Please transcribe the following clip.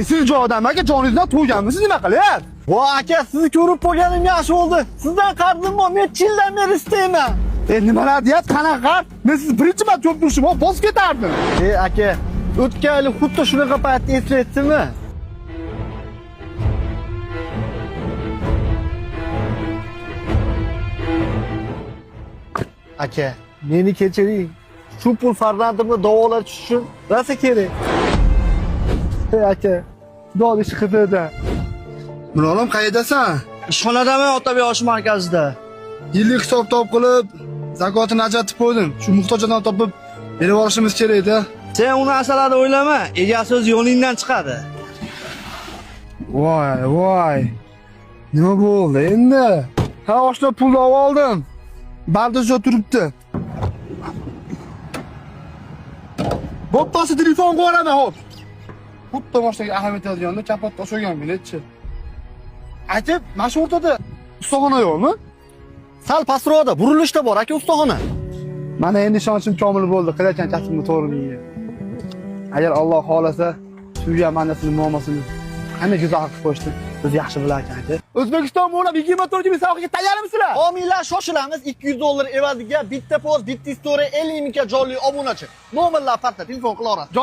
Siz joydan aka, joningizdan to'yganmisiz, nima qilyapsiz? Vo aka, sizni ko'rib qolganim yaxshi bo'ldi. Sizdan qarzim bor, necha yildan beri istayman. Nimalar deyapsiz, qanaqa qarz? Men sizni birinchi marta ko'rib turishim, bosib ketardim. Aka, o'tgan yili xuddi shunaqa paytda eslayapsizmi? Aka, meni kechiring. Shu pul farzandimni davolatish uchun rosa kerak. Aka, xudo ishi qizidi. Mirolim, qayerdasan? Ishxonadami, Otabek osh markazida. Yillik hisob kitob qilib, zakotini ajratib qo'ydim. Shu muhtoj odam topib berib olishimiz kerak edi. Sen u narsalarni o'ylama, egasi o'zi yo'lingdan chiqadi. Voy, voy. Nima bo'ldi endi? Ha, oshna pulni olib oldim. Bardoshda turibdi. Bo'ptosi telefon qo'yaman, hop. Xuddi boshidagi ahamiyat yozganda chapatda o'shagan biletchi. Aka, mana shu o'rtada ustaxona yo'qmi? Sal pastroqda, burilishda bor aka ustaxona. Mana endi ishonchim komil bo'ldi, qilayotgan kasbimni to'g'riligiga. Agar Alloh xohlasa, suygan bandasini muammosini qanday go'zal hal qilib qo'yishni biz yaxshi bilar ekan aka. O'zbekiston bo'ylab 24 ming sovg'aga tayyormisizlar? Homiylar, shoshilamiz, 200 dollar evaziga bitta post, bitta story, 50 mingga jonli obunachi. Nomerlar pastda, telefon qila olasiz.